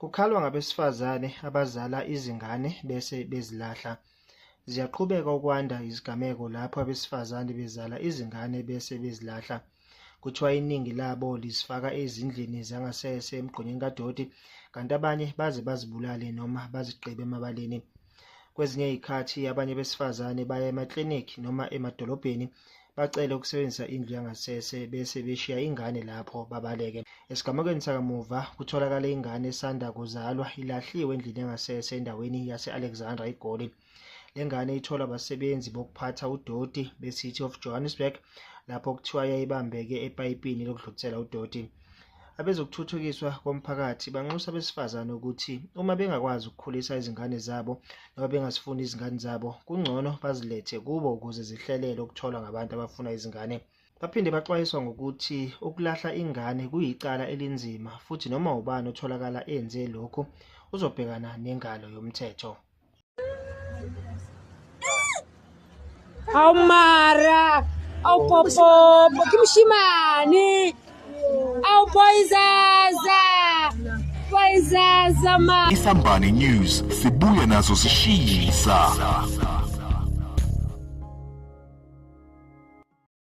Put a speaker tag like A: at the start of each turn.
A: Kukhalwa ngabesifazane abazala izingane bese bezilahla. Ziyaqhubeka ukwanda izigameko lapho abesifazane bezala izingane bese bezilahla. Kuthiwa iningi labo lizifaka ezindlini zangasese emgqonyeni kadoti kanti abanye baze bazibulale noma bazigqibe emabaleni. Kwezinye izikhathi abanye besifazane baya emaklinikhi noma emadolobheni bacele ukusebenzisa indlu yangasese bese beshiya ingane lapho babaleke. Esigamekweni sakamuva kutholakale ingane esanda kuzalwa ilahliwe endlini yangasese endaweni yase-Alexandra eGoli. Le ngane itholwa abasebenzi bokuphatha udoti be-City of Johannesburg lapho kuthiwa yayibambeke epayipini lokudlulisela udoti. Abezokuthuthukiswa komphakathi banxusa abesifazane ukuthi uma bengakwazi ukukhulisa izingane zabo noma bengazifuni izingane zabo kungcono bazilethe kubo ukuze zihlelele ukutholwa ngabantu abafuna izingane. Baphinde baxwayiswa ngokuthi ukulahla ingane kuyicala elinzima futhi noma ubani otholakala enze lokhu uzobhekana nengalo yomthetho.
B: Awu mara, awu popopo, ke moshimane. Awu boyzaza. Boyzaza ma.
C: Isambane News sibuya nazo sishisa.